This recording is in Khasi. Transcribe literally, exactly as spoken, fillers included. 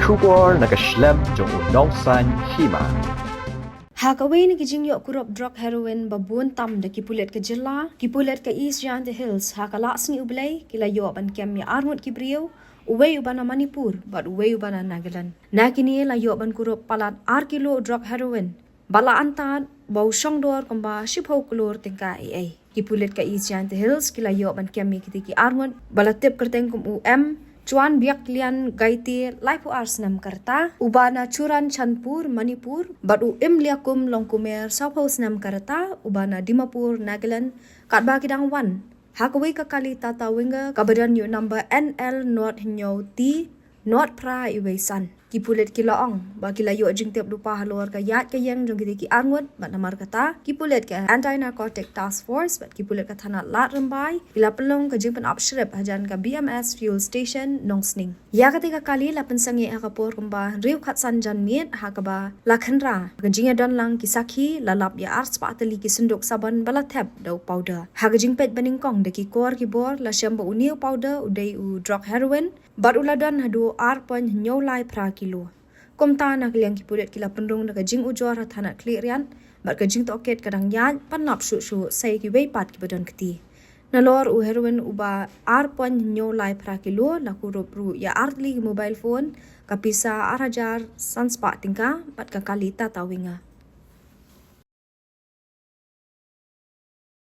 Khubor na ka shlem jong u nongsan hima. Ha kawei na ki jingïoh kurup drug heroin ba bun tam da ki pulit ka jylla, ki pulit ka East Jaintia Hills ha ka la sngi U Blei ki la ïoh ban kem ïa arngut ki briew, uwei uba na Manipur bad uwei uba na Nagaland. Na kine la ïoh ban kurup palat ar kilo drug heroin ba la antad ba u shongdor kumba shiphew klur tyngka ei ei. Ki pulit ka East Jaintia Hills ki la ïoh ban kem ïa kite ki arngut ba la tip kyrteng kum u M Chuan Biak Lian Gaite, laiphew ar snem ka rta, uba na Churan Chanpur, Manipur, bad u Imliakum Longkumer, sawphew snem ka rta, uba na Dimapur, Nagaland, katba ki dang wan ha kawei ka kali Tata Winger kaba don ïa u number N L not hynñiew T not phra iwei san. Ki pulit ki la ong ba ki la ïoh jingtip lypa halor ka ïaid ka ïeng jong kite ki arngut, bad namar kata ki pulit ka Anti Narcotic Task Force bad ki pulit ka thana Lad Rymbai ki la pynlong ka jingpynap shrip hajan ka B M S Fuel Station, Nongsning. Ïa kate ka kali la pynsangeh ha ka por kumba hynriew khatsan janmiet, ha kaba la khynra ka jingïadon lang ki sakhi, la lap ïa ar spah tylli ki synduk sabon ba la thep da u powder. Ha ka jingpeit banyngkong da ki kor ki bor, la shem ba une u powder u dei u drug heroin bad u la don haduh ar point hynñiew lai phra kilo. Kumta na ka liang ki pulit ki la pynrung da ka jingujor ha thanat Khliehriat bad ka jingtohkit ka dang ïaid, pynlap shuh shuh sa ïa kiwei pat kiba don kti. Nalor u heroin uba ar point hynñiew lai phra kilo, la kurup ruh ïa ar tylli ki mobile phone, ka pisa ar hajar san spah tyngka bad ka kali Tata Winger.